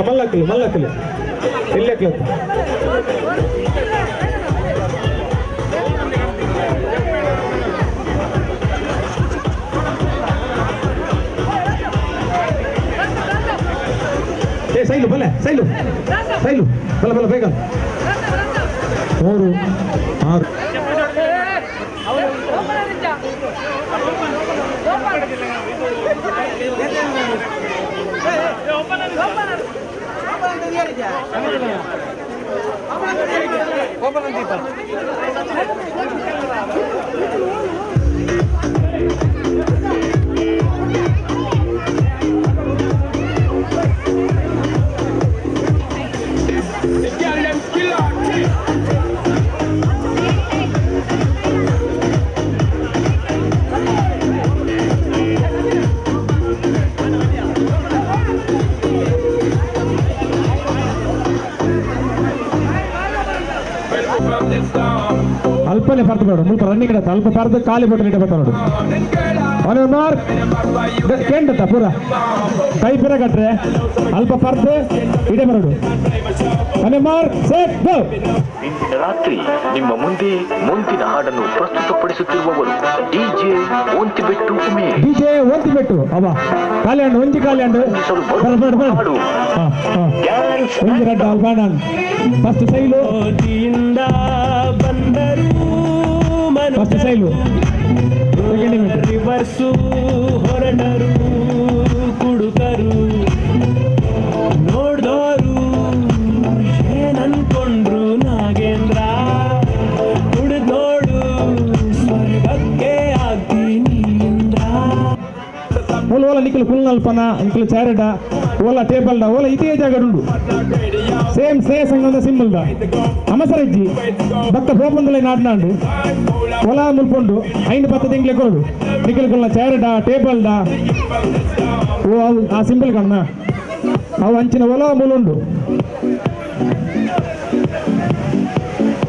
ಮಲ್ಲಕ್ಕಲು ಮಲ್ಲಕ್ಕಲು ಎಲ್ಲಿ ಏ ಸೈಲು ಬಲ್ಲೆ ಸೈಲು ಸೈಲು ಬಲ್ಲ ಬಲ್ಲ ಬೇಗ 3 6 ಅಲ್ಪನೆ ಪರ್ದು ಬೇಡ ಮುಲ್ಪ ರನ್ನಿಂಗ್ ಇಡತ್ತ ಅಲ್ಪ ಪರ್ದು ಖಾಲಿ ಬೋಟಲ್ ಇಡ ಬರ್ತಾ ನೋಡು ಅವನ ಮಾರ್ಕ್ ಕೇಂಡತ್ತ ಪೂರ ಕೈ ಪಿರ ಕಟ್ರೆ ಅಲ್ಪ ಪರ್ದು ಇಡೆ ಬರೋಡು ಅವನೇ ಮಾರ್ಕ್ ಸೆಟ್ ಗೋ. ಇಂದಿನ ರಾತ್ರಿ ನಿಮ್ಮ ಮುಂದೆ ಮುಂದಿನ ಹಾಡನ್ನು ಪ್ರಸ್ತುತಪಡಿಸುತ್ತಿರುವವರು ಡಿಜೆ ಒಂತಿಬೆಟ್ಟು ಉಮೇಶ್. ಡಿಜೆ ಒಂತಿಬೆಟ್ಟು ಅವ ಖಾಲಿ ಹಣ್ಣು ಒಂಜಿ ಖಾಲಿ ಹಣ್ಣು ಬರ ಬರ ಬರ ಒಂಜಿ ರಡ್ಡ ಅಲ್ಪ ಫಸ್ಟ್ ಸೈಲು ಬಂದರು ಫಸ್ಟ್ ಸೈಲು ರಿವರ್ಸು ಹೊರಟರು ಕುಡುಕರು ನೋಡ್ದೋರು ಏನನ್ಕೊಂಡ್ರು ನಾಗೇಂದ್ರ ಕುಡಿದ್ ನೋಡು ಸ್ವರ್ಗಕ್ಕೆ ಆಗ್ತೀನಿ ಇಂದ್ರ. ಓಲ ಓಲ ನಿಖಿಲ್ ಫುಲ್ ನಲ್ಪನ ನಿಖಿಲ್ ಚಾರಿಡ ಓಲ ಟೇಬಲ್ಡ ಓಲ ಇದೇ ಜಾಗ ಉಂಡು ಸೇಮ್ ಸ್ನೇಹ ಸಂಘದ ಸಿಂಬಲ್ದ ಅಮಸರಜ್ಜಿ ಭಕ್ತ ಪೋಪಂದಲೈ ನಾಡ್ನಾಂಡು ಒಲ ಮುಲ್ಪೊಂಡು 5 10 ತಿಂಗ್ಲೆ ಕೊರಡು ನಿಖಿಲ್ ಕೊಲ್ಲ ಚೇರ್ಡ ಟೇಬಲ್ಡ ಓ ಅವು ಆ ಸಿಂಬಲ್ ಕಣ್ಣ ಅವು ಅಂಚಿನ ಒಲ ಮುಲುಂಡು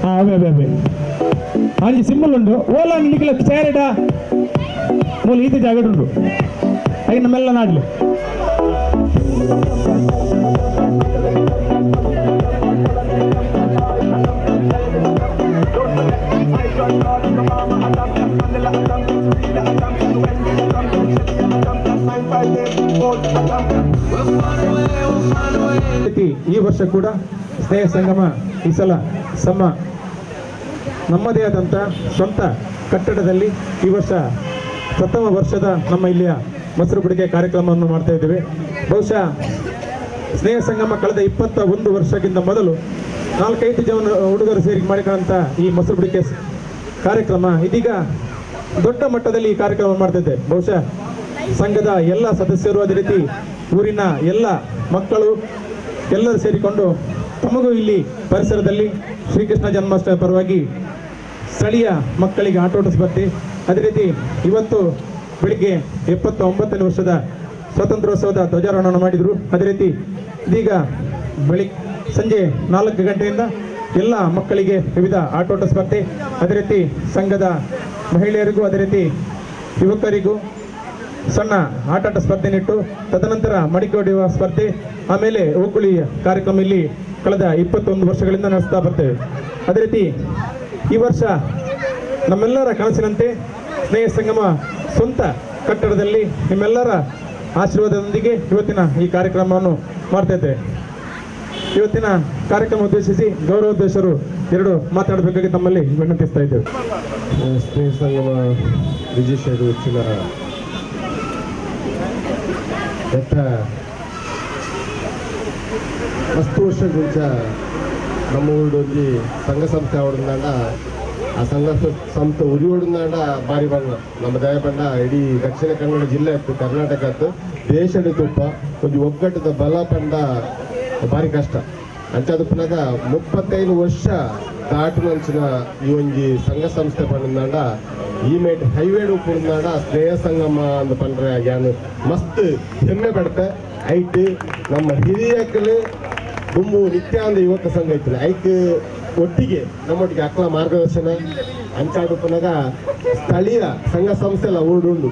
ಹಾಂ ಅವೇ ಅವೇ ಅವೇ ಅಂಚಿ ಸಿಂಬಲ್ ಉಂಡು ಓಲ ನಿಖಿಲ ಚೇರ್ಡ ಮೂಲ ಈತ ಜಾಗ ಉಂಡು ಐನ ಮೆಲ್ಲ ನಾಡ್ಲಿ. ಈ ವರ್ಷ ಕೂಡ ಸ್ನೇಹ ಸಂಗಮ ಈ ಸಲ ಸಮ ನಮ್ಮದೇ ಆದಂಥ ಸ್ವಂತ ಕಟ್ಟಡದಲ್ಲಿ ಈ ವರ್ಷ ಪ್ರಥಮ ವರ್ಷದ ನಮ್ಮ ಇಲ್ಲಿಯ ಮೊಸರು ಬುಡಿಗೆ ಕಾರ್ಯಕ್ರಮವನ್ನು ಮಾಡ್ತಾ ಇದ್ದೇವೆ. ಬಹುಶಃ ಸ್ನೇಹ ಸಂಗಮ ಕಳೆದ 21 ವರ್ಷಕ್ಕಿಂತ ಮೊದಲು 4-5 ಜನ ಹುಡುಗರು ಸೇರಿ ಮಾಡಿಕೊಂಡಂಥ ಈ ಮೊಸರು ಬುಡಿಕೆ ಕಾರ್ಯಕ್ರಮ ಇದೀಗ ದೊಡ್ಡ ಮಟ್ಟದಲ್ಲಿ ಈ ಕಾರ್ಯಕ್ರಮ ಮಾಡ್ತಿದ್ದೆ. ಬಹುಶಃ ಸಂಘದ ಎಲ್ಲ ಸದಸ್ಯರು ಅದೇ ರೀತಿ ಊರಿನ ಎಲ್ಲ ಮಕ್ಕಳು ಎಲ್ಲರೂ ಸೇರಿಕೊಂಡು ತಮಗೂ ಇಲ್ಲಿ ಪರಿಸರದಲ್ಲಿ ಶ್ರೀಕೃಷ್ಣ ಜನ್ಮಾಷ್ಟಮಿ ಪರವಾಗಿ ಸ್ಥಳೀಯ ಮಕ್ಕಳಿಗೆ ಆಟೋಟ ಸ್ಪರ್ಧೆ, ಅದೇ ರೀತಿ ಇವತ್ತು ಬೆಳಿಗ್ಗೆ 79ನೇ ವರ್ಷದ ಸ್ವಾತಂತ್ರ್ಯೋತ್ಸವದ ಧ್ವಜಾರೋಹಣ ಮಾಡಿದರು. ಅದೇ ರೀತಿ ಇದೀಗ ಸಂಜೆ 4 ಗಂಟೆಯಿಂದ ಎಲ್ಲ ಮಕ್ಕಳಿಗೆ ವಿವಿಧ ಆಟೋಟ ಸ್ಪರ್ಧೆ, ಅದೇ ರೀತಿ ಸಂಘದ ಮಹಿಳೆಯರಿಗೂ ಅದೇ ರೀತಿ ಯುವಕರಿಗೂ ಸಣ್ಣ ಆಟಾಟ ಸ್ಪರ್ಧೆನಿಟ್ಟು ತದನಂತರ ಮಡಿಕೆ ಹೊಡೆಯುವ ಸ್ಪರ್ಧೆ, ಆಮೇಲೆ ಓಕುಳಿ ಕಾರ್ಯಕ್ರಮ ಇಲ್ಲಿ ಕಳೆದ 21 ವರ್ಷಗಳಿಂದ ನಡೆಸ್ತಾ ಬರ್ತೇವೆ. ಅದೇ ರೀತಿ ಈ ವರ್ಷ ನಮ್ಮೆಲ್ಲರ ಕನಸಿನಂತೆ ಸ್ನೇಹ ಸಂಗಮ ಸ್ವಂತ ಕಟ್ಟಡದಲ್ಲಿ ನಿಮ್ಮೆಲ್ಲರ ಆಶೀರ್ವಾದದೊಂದಿಗೆ ಇವತ್ತಿನ ಈ ಕಾರ್ಯಕ್ರಮವನ್ನು ಮಾಡ್ತಾ ಇದ್ದೇವೆ. ಇವತ್ತಿನ ಕಾರ್ಯಕ್ರಮ ಉದ್ದೇಶಿಸಿ ಗೌರವಾಧ್ಯಕ್ಷರು ಎರಡು ಮಾತಾಡಬೇಕಾಗಿ ತಮ್ಮಲ್ಲಿ ವಿನಂತಿಸ್ತಾ ಇದ್ದೇವೆ. ಸ್ನೇಹ ಸಂಗಮ ವಿಜಯಶೈಲು ಉಚ್ಚಿಲ ದತ್ತ ಮಸ್ತ್ ವರ್ಷ ಮುಂಚ ನಮ್ಮ ಊರು ಒಂಜಿ ಸಂಘ ಸಂಸ್ಥೆ ಆವಡುಂದಾಂಡ ಆ ಸಂಘ ಸಂಸ್ಥೆ ಉರಿಯೋಡುಂದಾಂಡ ಬಾರಿ ಬಣ್ಣ ನಮ್ಮ ದಯಪಂಡ ಇಡೀ ದಕ್ಷಿಣ ಕನ್ನಡ ಜಿಲ್ಲೆ ಇತ್ತು, ಕರ್ನಾಟಕ ಇತ್ತು, ದೇಶದ ತುಪ್ಪ ಒಂಜಿ ಒಗ್ಗಟ್ಟದ ಬಲ ಪಂಡ ಬಾರಿ ಕಷ್ಟ. ಅಂಚಾದ ಪುನಗ 35 ವರ್ಷ ದಾಟುನಂಚಿನ ಈ ಒಂಜಿ ಸಂಘ ಸಂಸ್ಥೆ ಪಂಡಂದಾಂಡ ಈ ಮೇಟ್ ಹೈವೇಡ್ ಉಪ್ಪುಂದಾಂಡ ಸ್ನೇಹ ಸಂಗಮ ಅಂದ್ ಪಂಡ್ರೆ ಯಾನ್ ಮಸ್ತ್ ಹೆಮ್ಮೆ ಪಡ್ತೆ. ಐಟ್ ನಮ್ಮ ಹಿರಿಯಕಲು ದುಂಬು ನಿತ್ಯಾಂದ ಯುವಕ ಸಂಘ ಇತ್ತು, ಐಕ್ ಒಟ್ಟಿಗೆ ನಮ್ಮೊಟ್ಟಿಗೆ ಅಕ್ಕಲ ಮಾರ್ಗದರ್ಶನ ಅಂಚಾದ ಪುನಗ ಸ್ಥಳೀಯ ಸಂಘ ಸಂಸ್ಥೆ ಎಲ್ಲ ಊರುಂಡು.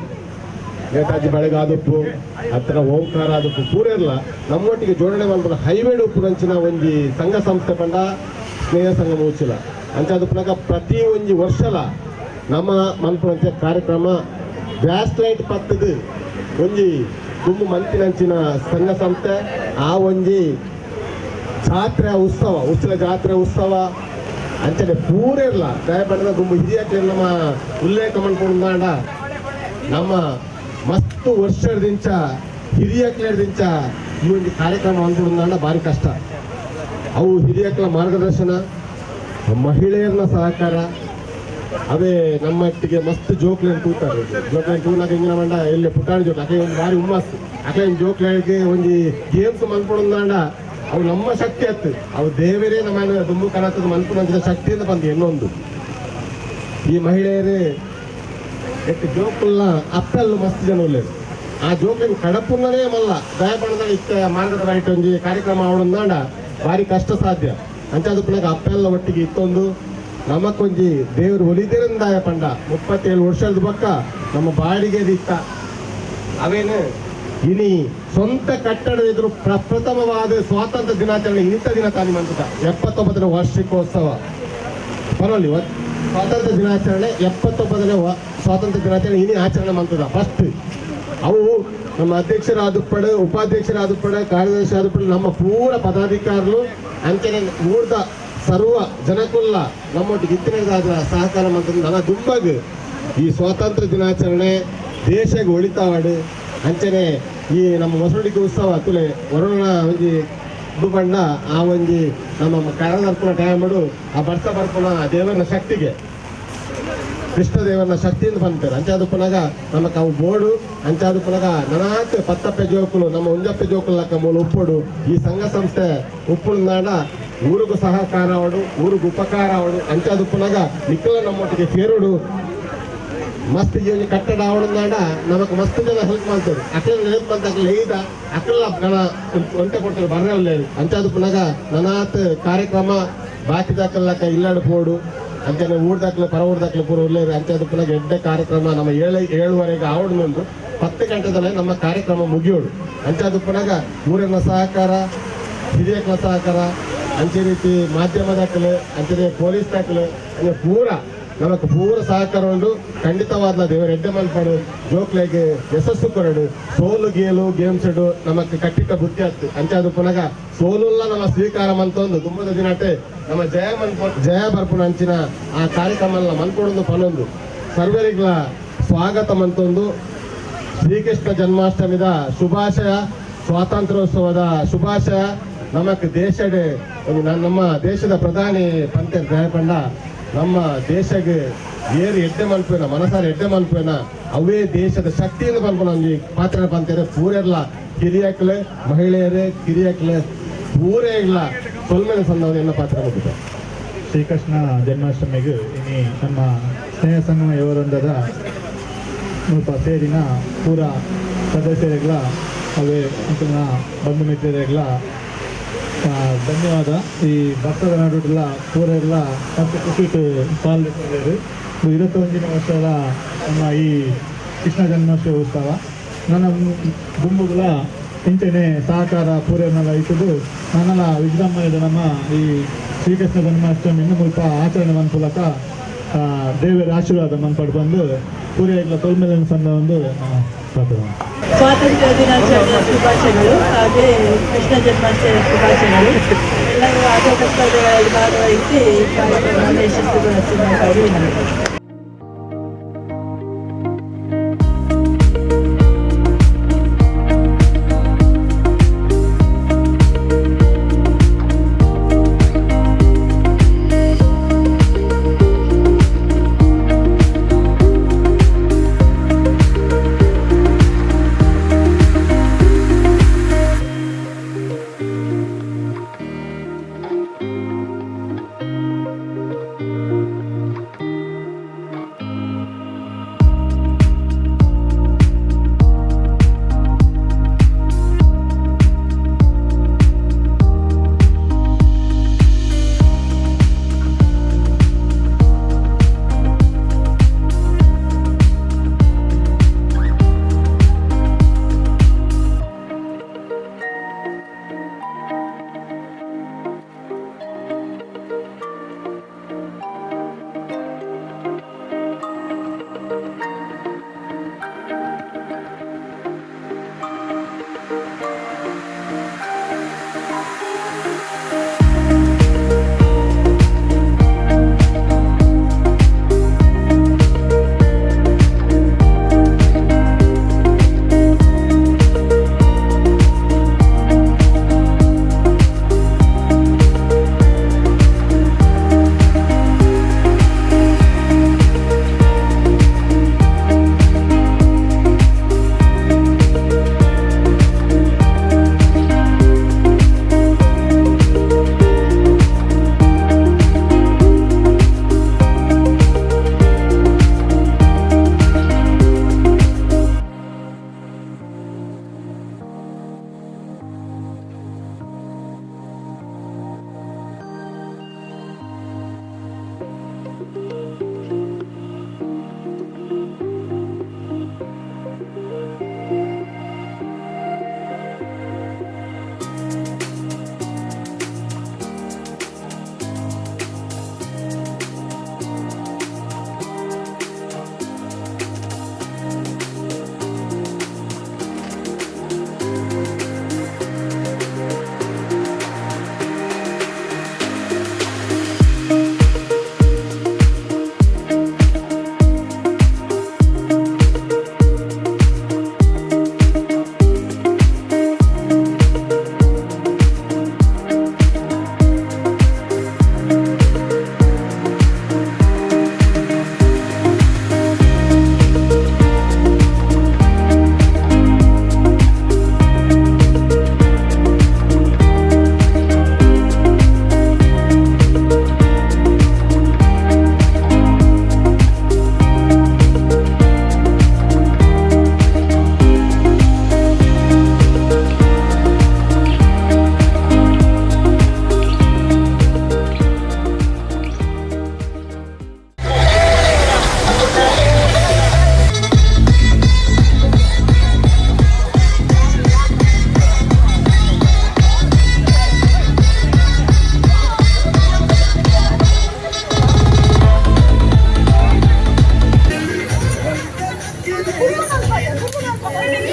ನೇತಾಜಿ ಬೆಳಗಾದಪ್ಪು ಹತ್ರ ಓಂಕಾರ ಆದಪ್ಪು ಪೂರ ಇರಲ್ಲ ನಮ್ಮೊಟ್ಟಿಗೆ ಜೋಡಣೆ ಮಲ್ಪುನ ಹೈವೇಡ್ ಉಪ್ಪುನಂಚಿನ ಒಂಜಿ ಸಂಘ ಸಂಸ್ಥೆ ಪಂಡ ಸ್ನೇಹ ಸಂಘ ಮುಚ್ಚಿಲ್ಲ. ಅಂಚಾದ ಪುನಗ ಪ್ರತಿ ಒಂಜಿ ವರ್ಷಲ ನಮ್ಮ ಮಲ್ಪುನಂಚ ಕಾರ್ಯಕ್ರಮ ಗ್ಯಾಸ್ ಲೈಟ್ ಪತ್ತದು ಒಂಜಿ ದುಂಬು ಮಂತಿನಂಚಿನ ಸಂಘ ಸಂಸ್ಥೆ ಆ ಒಂಜಿ ಜಾತ್ರೆ ಉತ್ಸವ ಉತ್ಸವ ಜಾತ್ರೆ ಉತ್ಸವ ಅಂಚನೆ ಪೂರ ಇರಲ್ಲ ದಯಪಡೆದ ದುಂಬು ಹಿರಿಯಕ್ಕೆ ನಮ್ಮ ಉಲ್ಲೇಖ ಮಲ್ಪುಂದಾಂಡ ನಮ್ಮ ಮಸ್ತ್ ವರ್ಷದಿಂಚ ಹಿರಿಯಕ್ಲೇದಿಂಚ ಈ ಒಂದು ಕಾರ್ಯಕ್ರಮ ಅನ್ಕೊಂಡಾಂಡ ಭಾರಿ ಕಷ್ಟ. ಅವು ಹಿರಿಯಕ್ಲ ಮಾರ್ಗದರ್ಶನ, ಮಹಿಳೆಯರನ್ನ ಸಹಕಾರ, ಅವೇ ನಮ್ಮಟ್ಟಿಗೆ ಮಸ್ತ್ ಜೋಕ್ಲೇನ್ ತೂತಾರೆ. ಜೋಕ್ಲೇನ್ ತೂನಾಗ ಹಿಂಗಿನ ಮಂಡ ಎಲ್ಲಿ ಪುಟಾಣಿ ಜೋಕ್ ಅಕೆ ಒಂದು ಭಾರಿ ಹುಮ್ಮಸ್ಸು ಅಕೆ ಒಂದು ಜೋಕ್ಲೇಗೆ ಒಂಜಿ ಗೇಮ್ಸ್ ಮನ್ಪುಂದಾಂಡ ಅವು ನಮ್ಮ ಶಕ್ತಿ ಅತ್ತು ಅವು ದೇವರೇ ನಮ್ಮ ದುಂಬು ಕನತದ ಮನ್ಪುನಂಚಿನ ಶಕ್ತಿಯಿಂದ ಬಂದು ಇನ್ನೊಂದು ಈ ಮಹಿಳೆಯರೇ ಎಟ್ಟು ಜೋಕುಲ್ನ ಅಪ್ಪಲ್ಲು ಮಸ್ತ್ ಜನ ಉಲ್ಲೇರು. ಆ ಜೋಕ್ಲಿನ ಕಡಪುನ್ನನೇ ಮಲ್ಲ ದಯಪಣದ ಇತ್ತ ಮಾರ್ಗದ ರೈಟ್ ಒಂಜಿ ಕಾರ್ಯಕ್ರಮ ಆವಡುಂದಾಂಡ ಭಾರಿ ಕಷ್ಟ ಸಾಧ್ಯ. ಅಂಚಾದ ಪುನಗ ಅಪ್ಪೆಲ್ಲ ಒಟ್ಟಿಗೆ ಇತ್ತೊಂದು ನಮಕ್ಕೊಂಜಿ ದೇವರು ಒಲಿದಿರಂದಾಯ ಪಂಡ 37 ವರ್ಷದ ಬಕ್ಕ ನಮ್ಮ ಬಾಡಿಗೆ ಇತ್ತ ಅವೇನು ಇನಿ ಸ್ವಂತ ಕಟ್ಟಡದ ಎದುರು ಪ್ರಪ್ರಥಮವಾದ ಸ್ವಾತಂತ್ರ್ಯ ದಿನಾಚರಣೆ ಇಂಥ ದಿನ ತಾನಿ ಮಂತದ 79ನೇ ವಾರ್ಷಿಕೋತ್ಸವ ಪರವಾಗಿ ಸ್ವಾತಂತ್ರ್ಯ ದಿನಾಚರಣೆ 79ನೇ ಸ್ವಾತಂತ್ರ್ಯ ದಿನಾಚರಣೆ ಇನಿ ಆಚರಣೆ ಮಂತದ ಫಸ್ಟ್. ಅವು ನಮ್ಮ ಅಧ್ಯಕ್ಷರಾದುಪ್ಪಡು, ಉಪಾಧ್ಯಕ್ಷರಾದುಪ್ಪಡು, ಕಾರ್ಯದರ್ಶಿ ಆದುಪ್ಪಡು, ನಮ್ಮ ಪೂರ ಪದಾಧಿಕಾರಿಗಳು ಅಂಚನೆ ಊರ್ದ ಸರ್ವ ಜನಕುಲ್ಲ ನಮ್ಮೊಟ್ಟಿಗೆ ಇತ್ತಿನ ಸಹಕಾರ ಮಂತದ ನನ್ನ ದುಂಬಗ್ ಈ ಸ್ವಾತಂತ್ರ್ಯ ದಿನಾಚರಣೆ ದೇಶಕ್ಕೆ ಒಳಿತಾವಾಡು ಅಂಚನೆ ಈ ನಮ್ಮ ಮೊಸರುಡಿಕೆ ಉತ್ಸವ ತುಲೆ ವರುಣನ ಒಂಜಿ ಬಣ್ಣ ಆ ಒಂಜಿ ನಮ್ಮ ಕರದರ್ಪಣ ಟೈಮಡು ಆ ಬರ್ಸ ಬರ್ಪುನ ದೇವರನ ಶಕ್ತಿಗೆ ಕೃಷ್ಣದೇವನ ಶಕ್ತಿಯಿಂದ ಬಂತಾರೆ. ಅಂಚಾದ ಪುನಗ ನಮಕ್ ಅವು ಬೋಡು ಅಂಚಾದ ಪುನಗ ನನಾತ್ ಪತ್ತಪ್ಪೆ ಜೋಕುಲು ನಮ್ಮ ಉಂಜಪ್ಪೆ ಜೋಕುಲಕ್ಕ ಮೂಲ ಉಪ್ಪುಡು ಈ ಸಂಘ ಸಂಸ್ಥೆ ಉಪ್ಪುನಾಡ ಊರಿಗೂ ಸಹಕಾರ ಅವಡು ಊರಿಗೂ ಉಪಕಾರ ಅವಡು. ಅಂಚಾದ ಪುನಗ ನಿಕ್ಕಲ ನಮ್ಮೊಟ್ಟಿಗೆ ಸೇರುಡು ಮಸ್ತ್ ಜೀವನ ಕಟ್ಟಡ ಅವಡಂದಾಂಡ ನಮಕ್ ಮಸ್ತ್ ಜನ ಹೆಲ್ಪ್ ಮಾಡ್ತಾರೆ. ಅಕಲ ಹೆಲ್ಪ್ ಮಾಡ್ತಾ ಅಕಲ ಐದ ಅಕಲ ನನ್ನ ಒಂಟೆ ಕೊಡ್ತಾರೆ ಬರ್ರಲ್ಲ. ಅಂಚಾದ ಪುನಗ ನನಾತ್ ಕಾರ್ಯಕ್ರಮ ಬಾಕಿ ದಾಖಲಕ್ಕ ಇಲ್ಲಾಡು ಪೋಡು ಅಂಚನೆ ಊರ್ ದಾಖಲೆ ಪರ ಊರ್ ದಾಖಲೆ ಪೂರ ಉಲ್ಲೇರು. ಅಂಚಾದ ಪುನಗ ಎಡ್ಡೆ ಕಾರ್ಯಕ್ರಮ ನಮ್ಮ 7:30 ಆವಡನೊಂದು 10 ಗಂಟೆದಲ್ಲೇ ನಮ್ಮ ಕಾರ್ಯಕ್ರಮ ಮುಗಿಯೋಡು. ಅಂಚಾದ ಪುನಗ ಊರಿನ ಸಹಕಾರ, ಹಿರಿಯಕಲ ಸಹಕಾರ, ಅಂಚೆ ರೀತಿ ಮಾಧ್ಯಮ ದಾಖಲೆ, ಅಂಚನೆ ಪೊಲೀಸ್ ದಾಖಲೆ ಅಂದ್ರೆ ಪೂರ ನಮಕ್ ಪೂರ ಸಹಕಾರ ಉಂಡು. ಖಂಡಿತವಾದ ದೇವರ ಎಡ್ಡೆ ಮಲ್ಪಡು ಜೋಕ್ಲೆಗೆ ಯಶಸ್ಸು ಕೊರಡು ಸೋಲು ಗೇಲು ಗೇಮ್ಸ್ ಇಡು ನಮಕ್ ಕಟ್ಟಿಟ್ಟ ಬುದ್ಧಿ ಆಯ್ತು. ಅಂಚಾದ ಪುನಗ ಸೋಲುಲ್ಲ ನಮ್ಮ ಸ್ವೀಕಾರ ಮಂತೊಂದು ದುಂಬದ ದಿನಟೆ ನಮ್ಮ ಜಯ ಮನ್ಪು ಜಯ ಬರ್ಪುನ ಅಂಚಿನ ಆ ಕಾರ್ಯಕ್ರಮ ಮನ್ಕೊಡೊಂದು ಪನೊಂದು ಸರ್ವರಿಗ್ಲ ಸ್ವಾಗತ ಮಂತೊಂದು ಶ್ರೀಕೃಷ್ಣ ಜನ್ಮಾಷ್ಟಮಿದ ಶುಭಾಶಯ, ಸ್ವಾತಂತ್ರ್ಯೋತ್ಸವದ ಶುಭಾಶಯ. ನಮಕ್ ದೇಶಡೆ ನಮ್ಮ ದೇಶದ ಪ್ರಧಾನಿ ಪಂತೆ ದಯಪಂಡ ನಮ್ಮ ದೇಶಕ್ಕೆ ಏರು ಎಡ್ಡೆ ಮಲ್ಪೇನ ಮನಸಾರ ಎಡ್ಡೆ ಮಲ್ಪೇನ ಅವೇ ದೇಶದ ಶಕ್ತಿಯನ್ನು ಪನ್ಪುನ ಒಂಜಿ ಪಾತ್ರ ಪಂತೇರೆ ಪೂರೆರ್ಲ ಕಿರಿಯಕ್ಲೆ ಮಹಿಳೆಯರೇ ಕಿರಿಯಕ್ಲೆ ಪೂರೇ ಇಲ್ಲ ಸೊಲ್ಮೆನ ಸಂದವನ ಎನ್ನ ಪಾತ್ರ ಮುಗಿತ. ಶ್ರೀಕೃಷ್ಣ ಜನ್ಮಾಷ್ಟಮಿಗೆ ಇನಿ ನಮ್ಮ ಸ್ನೇಹ ಸಂಗಮ ಯುವವೃಂದದ ಮುಲ್ಪ ಸೇರಿನ ಪೂರ ಸದಸ್ಯರಿಗಳ ಅವೇ ಅಂಕಲ್ನ ಬಂಧು ಮಿತ್ರರಿಗಳ ಧನ್ಯವಾದ. ಈ ಭಕ್ತದ ನಡುಟೆಲ್ಲ ಪೂರ ಎಲ್ಲ ಮತ್ತೆ ಖುಷಿಟ್ಟು ಪಾಲ್ಗೊಂಡಿದ್ದಾರೆ. 21ನೇ ವರ್ಷದ ನಮ್ಮ ಈ ಕೃಷ್ಣ ಜನ್ಮಾಷ್ಟಮಿ ಉತ್ಸವ ನನ್ನ ಗುಂಬುಗಳ ಇಂಚನೆ ಸಹಕಾರ ಪೂರೈನೆಲ್ಲ ಇಟ್ಟುದು ನನ್ನೆಲ್ಲ ವಿಜೃಂಭಣೆದ ನಮ್ಮ ಈ ಶ್ರೀಕೃಷ್ಣ ಜನ್ಮಾಷ್ಟಮಿಯನ್ನು ಮುಲ್ಪ ಆಚರಣೆ ಮೂಲಕ ದೇವರ ಆಶೀರ್ವಾದ ಮನ್ಪಡು ಬಂದು ಪೂರೈಗಳ ತೊಲ್ಮೇಲೆ ಸಂದ ಒಂದು ಸ್ವಾತಂತ್ರ್ಯ ದಿನಾಚರಣೆಯ ಶುಭಾಶಯಗಳು ಹಾಗೆ ಕೃಷ್ಣ ಜನ್ಮಾಷ್ಟಮಿಯ ಶುಭಾಶಯಗಳು. ಎಲ್ಲರೂ ಆಟೋಟ ಸ್ಪರ್ಧೆಗಳಲ್ಲಿ ಭಾಗವಹಿಸಿ ಈ ಕಾರ್ಯಕ್ರಮವನ್ನು ಯಶಸ್ವಿಗೊಳಿಸಬೇಕಾಗಿ ವಿನಂತಿ.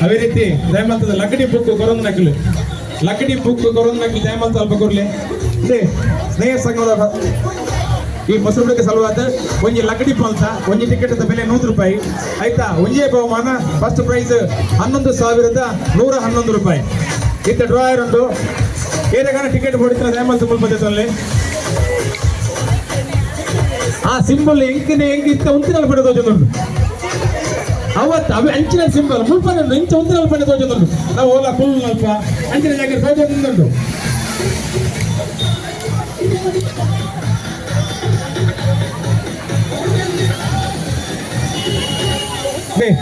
ಅದೇ ರೀತಿ ದಯಮಲ್ತದ ಲಕಡಿ ಬುಕ್ ಕೊರೊಂದು ನಕಲು, ಲಕಡಿ ಬುಕ್ ಕೊರೊಂದು ನಕಲು ದಯಮಲ್ತ ಅಲ್ಪ ಕೊರ್ಲೆ. ಇದೇ ಸ್ನೇಹ ಸಂಘದ ಈ ಮೊಸರು ಬುಡಕ್ಕೆ ಸಲುವಾದ ಒಂಜಿ ಲಕಡಿ ಪಲ್ತ ಒಂಜಿ ಟಿಕೆಟ್ ಬೆಲೆ 100 ರೂಪಾಯಿ ಆಯ್ತಾ. ಒಂಜೇ ಬಹುಮಾನ ಫಸ್ಟ್ ಪ್ರೈಸ್ 11,111 ರೂಪಾಯಿ. ಇತ್ತ ಡ್ರಾಯರ್ ಉಂಟು, ಏರಗಾನ ಟಿಕೆಟ್ ಹೊಡಿತಾರೆ ದಯಮಲ್ತ ಮುಲ್ಪದೆ ತೊಲ್ಲೆ. ಆ ಸಿಂಬಲ್ ಎಂಕಿನ ಎಂಕ್ ಇತ್ತ ಉಂತಿನ ಪಡೆ ತೋಜೊಂದುಂಡು. ಅವತ್ತು ಅವೆ ಅಂಚಿನ ಸಿಂಬಲ್ ಮುಲ್ಪನೆ ಇಂಚ ಉಂತಿನ ಪಡೆ ತೋಜೊಂದುಂಡು. ನಾವು ಓಲಾ ಕುಲ್ ಅಲ್ಪ ಅಂಚಿನ ಜಾಗ ತೋಜೊಂದುಂಡು.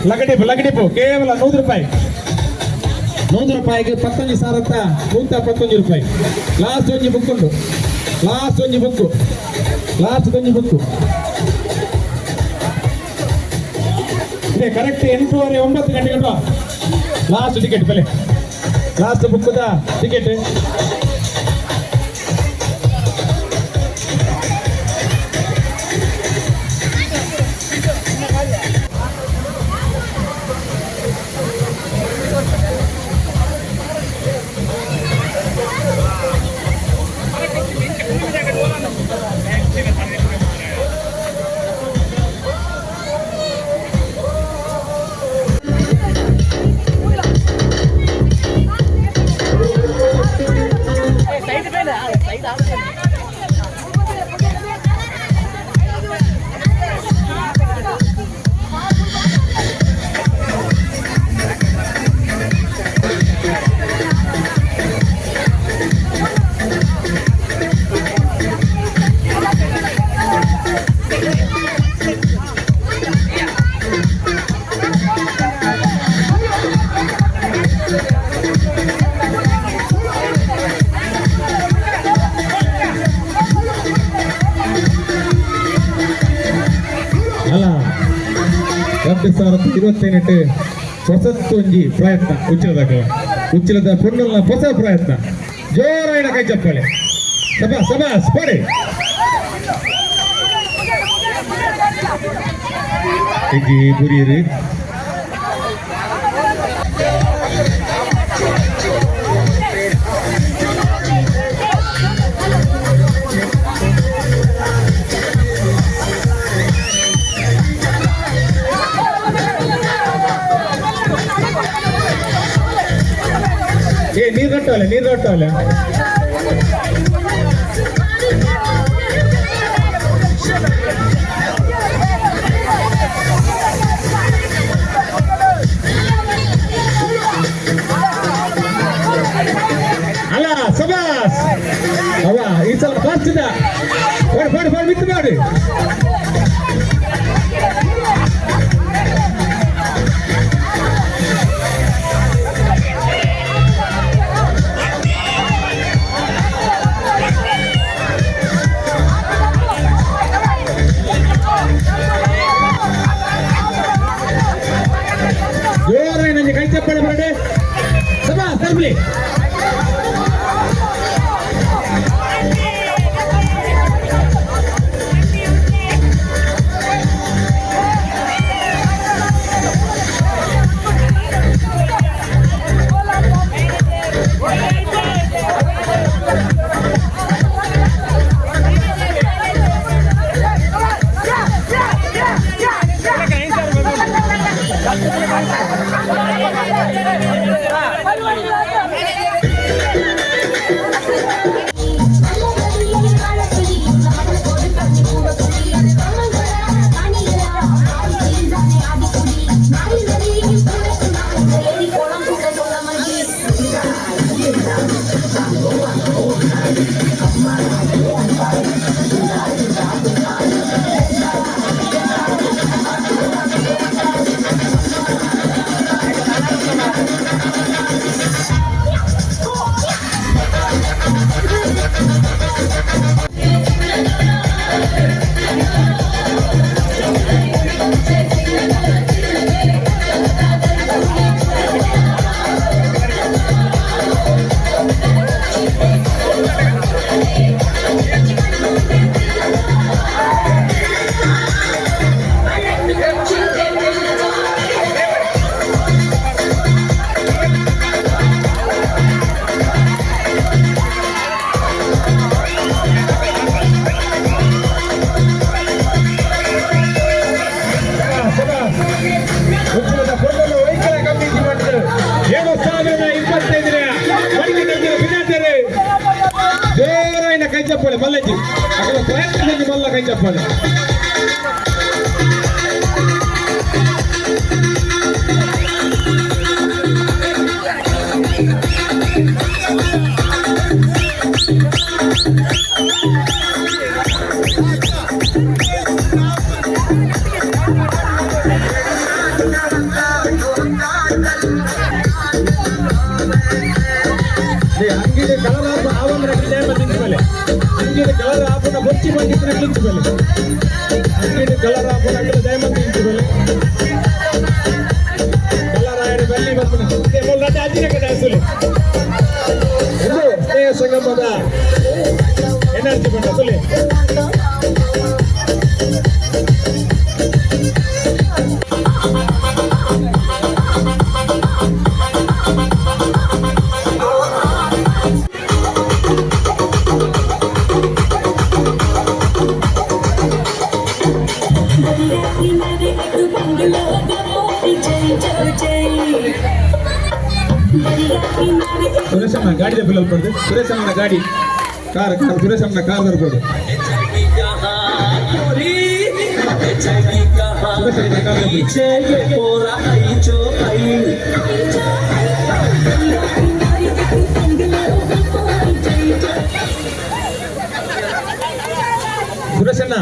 ಲಗಡಿಪು ಲಗಡಿಪು ಕೇವಲ 100 ರೂಪಾಯಿ. 100 ರೂಪಾಯಿಗೆ ಪತ್ತೊಂಜಿ ಸಾವಿರದ ನೂತ ಪತ್ತೊಂಜಿ ರೂಪಾಯಿ. ಲಾಸ್ಟ್ ಒಂಜಿ ಬುಕ್ ಉಂಟು, ಲಾಸ್ಟ್ ಒಂಜಿ ಬುಕ್, ಲಾಸ್ಟ್ ಒಂಜಿ ಬುಕ್ ಇದೆ. ಕರೆಕ್ಟ್ 8:30 9 ಗಂಟೆಗೆ ಲಾಸ್ಟ್ ಟಿಕೆಟ್ ಬೆಲೆ, ಲಾಸ್ಟ್ ಬುಕ್ಕದ ಟಿಕೆಟ್. ಅಲ್ಲ, 2028 ಹೊಸತ್ತೊಂಜಿ ಪ್ರಯತ್ನ ಉಚ್ಚಿಲದಾಗ, ಉಚ್ಚಿಲದ ಪೊನ್ನಲ್ನ ಹೊಸ ಪ್ರಯತ್ನ. ಜೋರಾಯಿನ ಕೈ ಚಪ್ಪಾಳೆ. ಸಬಾ ಸಬಾಸ್ ಪಡೆ. ಇಜ್ಜಿ ಬುರಿಯರಿ. ಏ ನೀರು ಕಟ್ಟವಲ್ಲ, ನೀರು ಕಟ್ಟವಲ್ಲ. ಅಲ್ಲ ಸಬಾಸ್ ಅವ ಈ ಸಲ ಫಸ್ಟ್ ಇದೆ. ಫೋಡ್ ಫೋಡ್ ಫೋಡ್ ಮಿತ್ತು ಮಾಡಿ. ಜೋರಾಗಿ ನನಗೆ ಕೈ ಚಪ್ಪಾಳೆ ಬರಡೆ. ಸಬಾಸ್ ತರ್ಬಲಿ. ಕೈ ಚಪ್ಪಾಳೆ ಮಲ್ಲಜ್ಜಿ ಅಕಲ ಪ್ರಯತ್ನದಲ್ಲಿ ಮಲ್ಲ ಕೈ ಚಪ್ಪಾಳೆ. ಅಂಗಿಡಿ ಕಲರ್ ಆಪ ಆವಂದ್ರೆ ನಿಂತ ಮೇಲೆ ಅಂಗಿಡಿ ಕಲರ್ ಆಪುನ ಬೊಚ್ಚಿ ಬಂದಿದ್ರೆ ನಿಂತ ಮೇಲೆ ಅಂಗಿಡಿ ಕಲರ್ ಆಪುನ ಅಕಲ ದಯಮಂದಿ ನಿಂತ ಮೇಲೆ ಕಲರ್ ಆಯಡ ಬೆಲ್ಲಿ ಬರ್ಪುನ ಮೊಲ್ ರಜೆ ಅಜ್ಜಿನ ಕಡೆ ಅಸುಲಿ ಇದು ಸ್ನೇಹ ಸಂಗಮದ ಎನರ್ಜಿ ಬಂಡ ಸುಲಿ. ಸುರೇಶಣ್ಣ ಗಾಡಿದ ಬಿಲ್ ಪಡೆದು ಸುರೇಶಣ್ಣನ ಗಾಡಿ ಕಾರ್ ಕಾರ್ ಸುರೇಶಣ್ಣನ ಕಾರ್ ಬರ್ಬೋದು. ಸುರೇಶಣ್ಣನ ಕಾರ್ ಸುರೇಶಣ್ಣ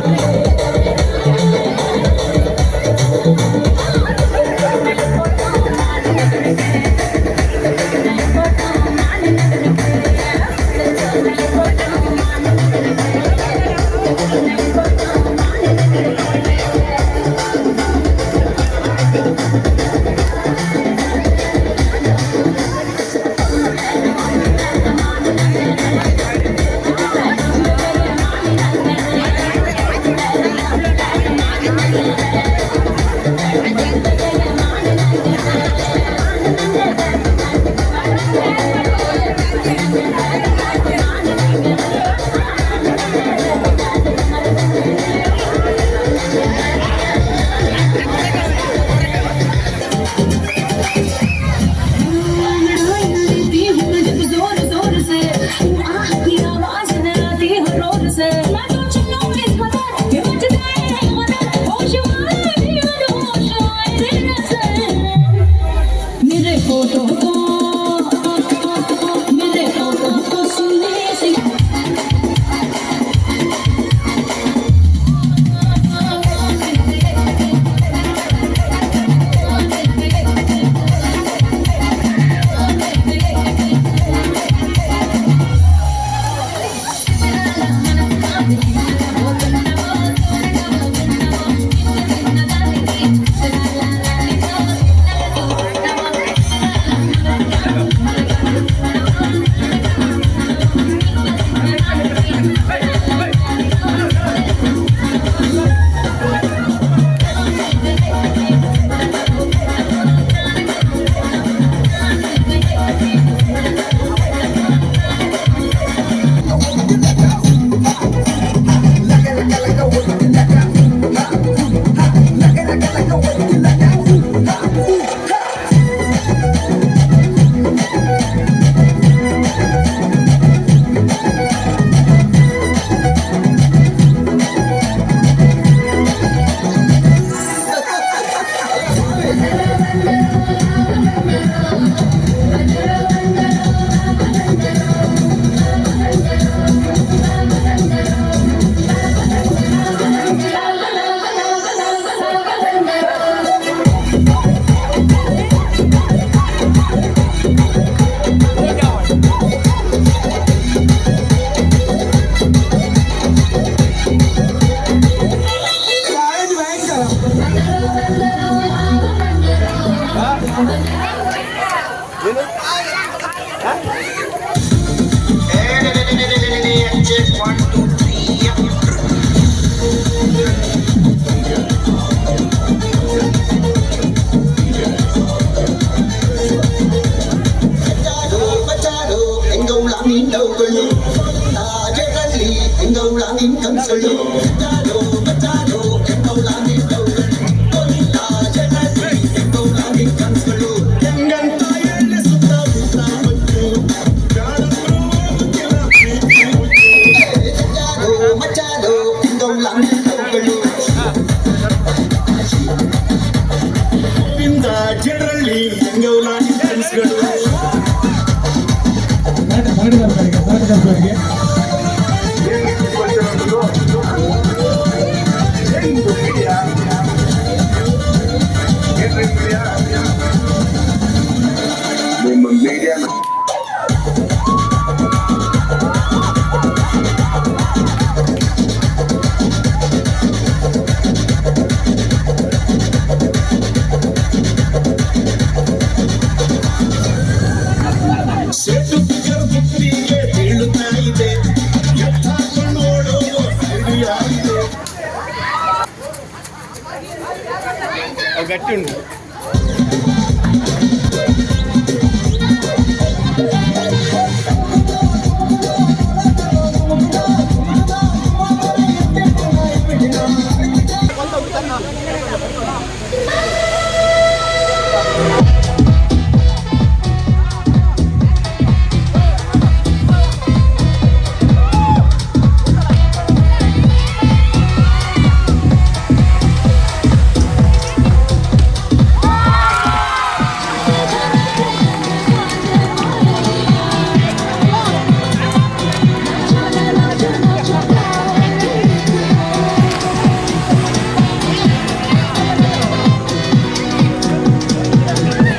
ಗಟ್ಟಿ ಉಂಟು.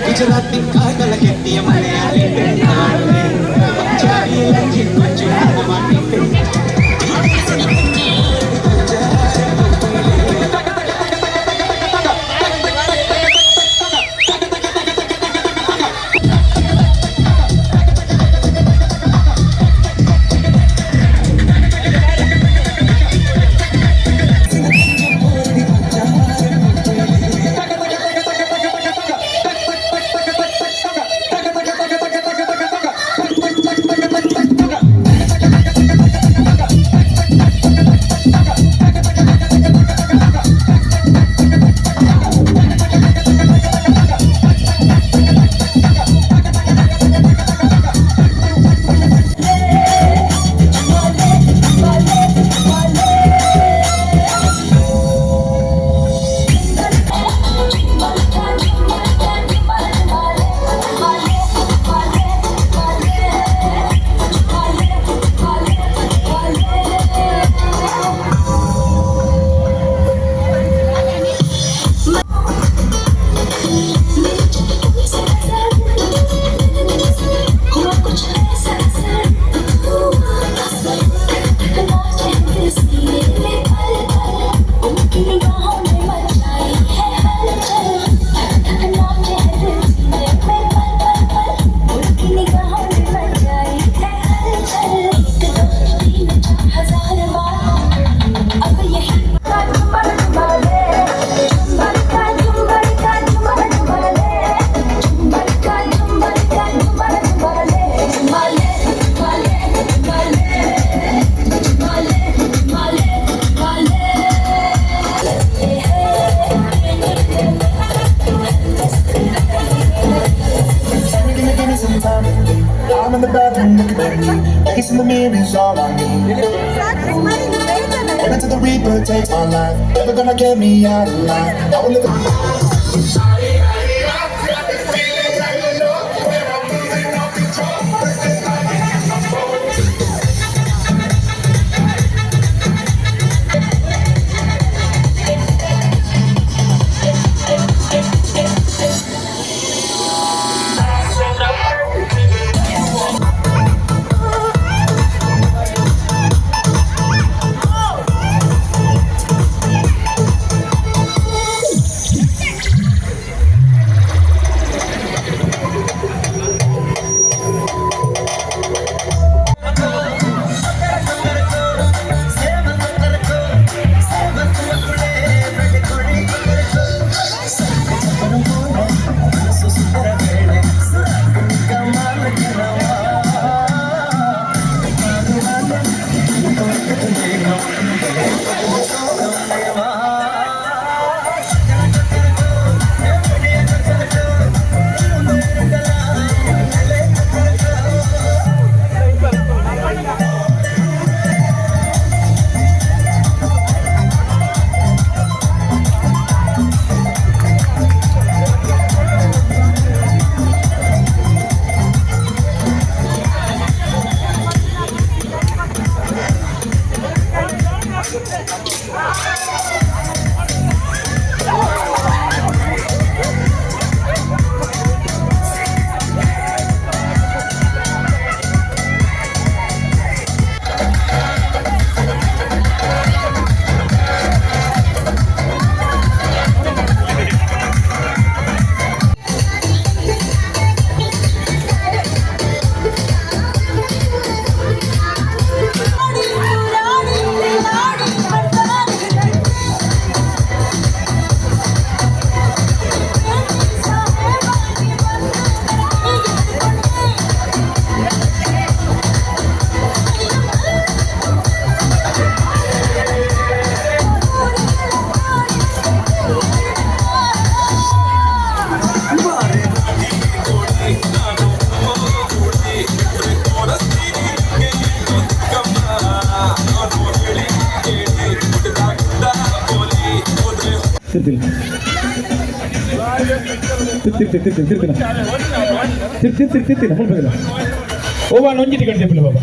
Gujarati ಕಾಗಲ ಕೆಟ್ಟಿಯ Malayali ಪೆಣ್ಣಾಳೆ Punjabi ಲಂಜಿ ಕೊಂಚು ಮಾಟಿ. Give me some time to think. I'm in the bathroom looking at me. Face in the mirror is all I need. Wait until the Reaper takes my life. Never gonna get me out alive. I will live. ತಿರ್ತಿಲ್ಲ ತಿರ್ತಿ ತಿರ್ತಿ ತಿರ್ತಿನ ತಿರ್ತಿ ತಿರ್ತಿ ತಿರ್ತಿನ ಮುಲ್ಪದಿಲ್ಲ ಓವ ಒಂಜಿ ticket ತೆಪ್ಪಿಲ್ಲ ಬಾಬಾ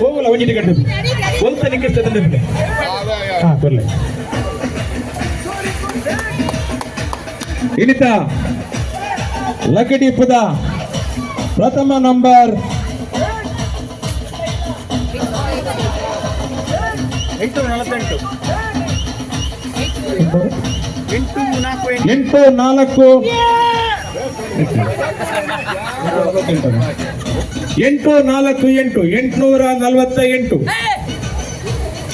ಓವಲ್ಲ ಒಂಜಿ ticket ತೆಪ್ಪಿಲ್ಲ ಒಂತ ನಿಕ್ಕೆ ತೆಪ್ಪಿಲ್ಲ. ಹಾ ಕೊರ್ಲೆ ಇನಿತ ಲಕಡಿಪದ ಪ್ರಥಮ number 848. 848. 8 4 8 4 8 848.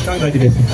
Congratulation.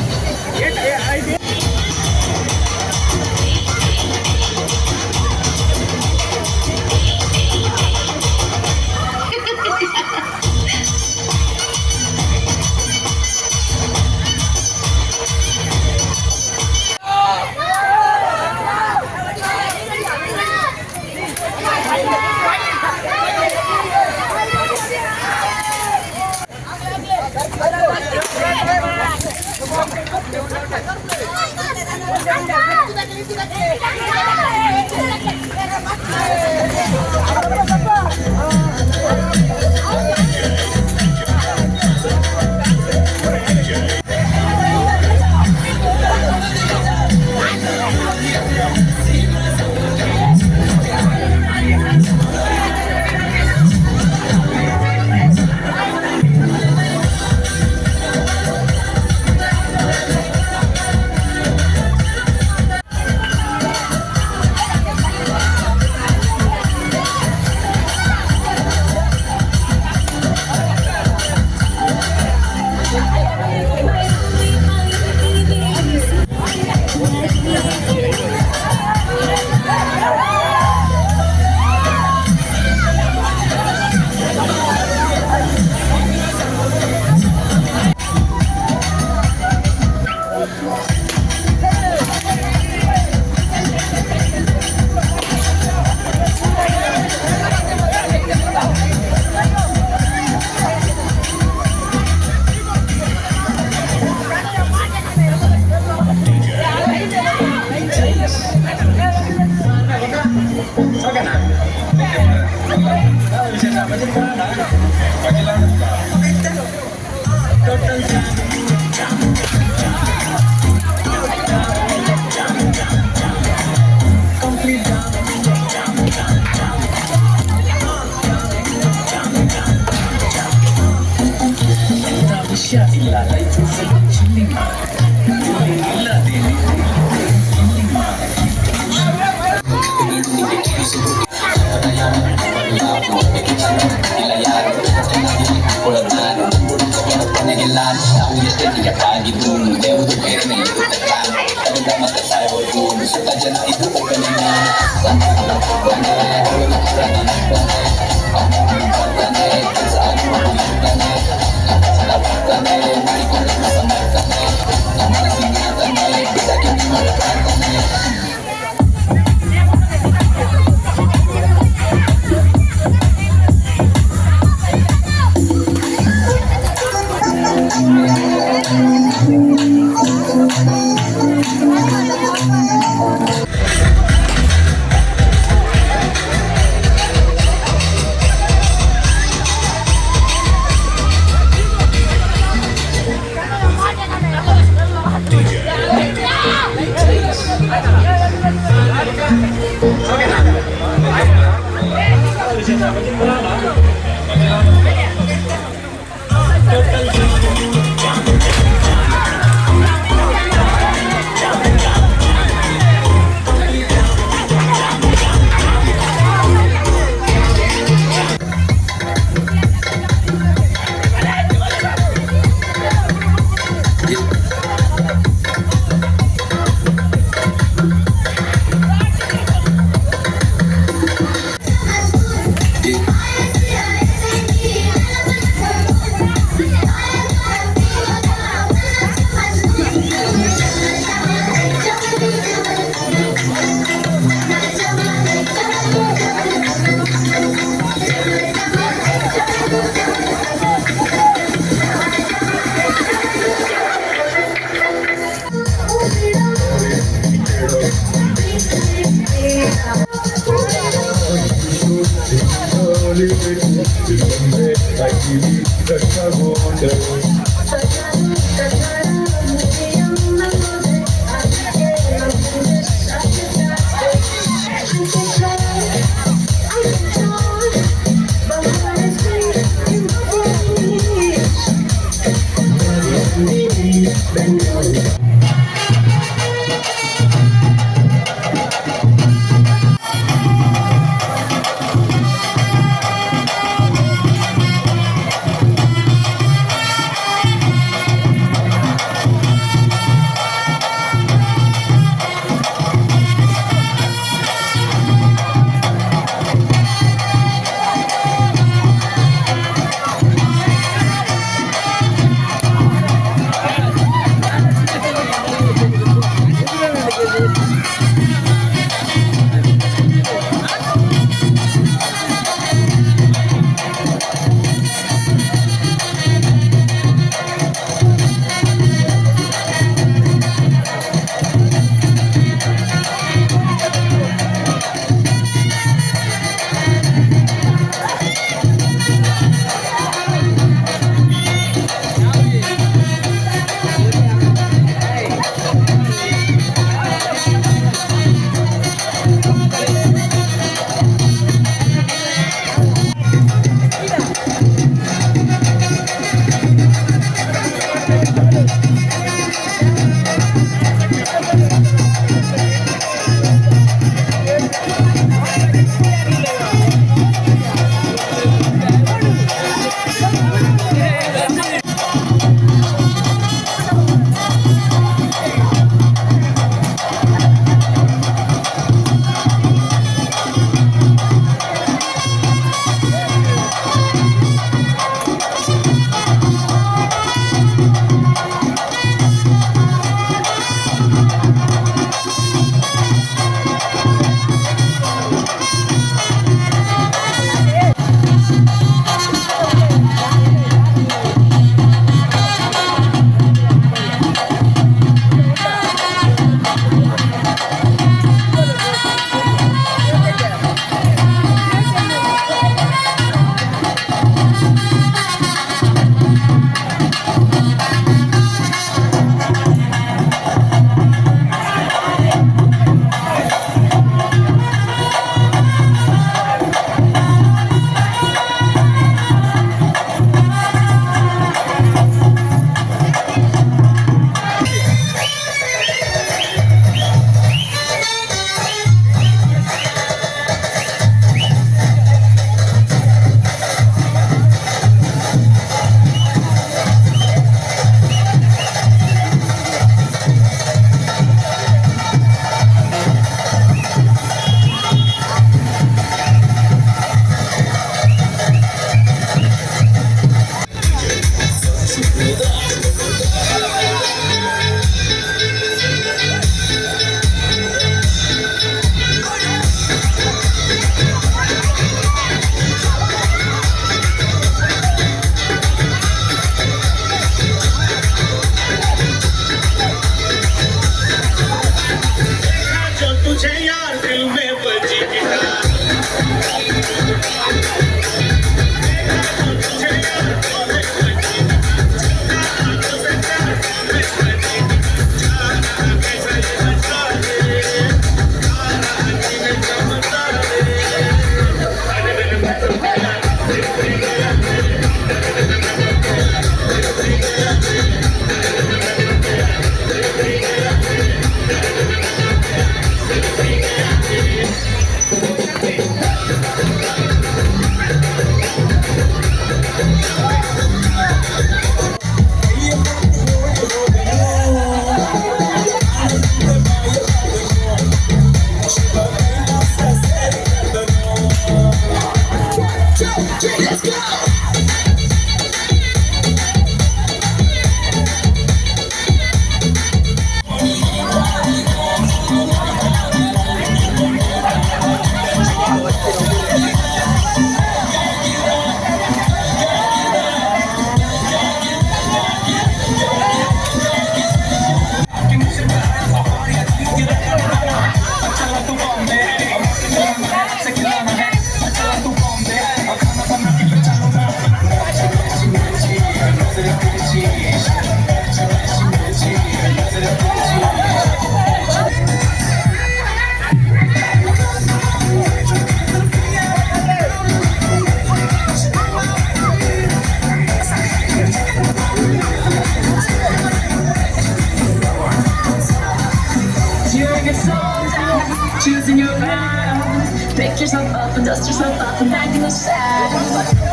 Sometimes choosing your path. Pick yourself up and dust yourself off and back in the saddle.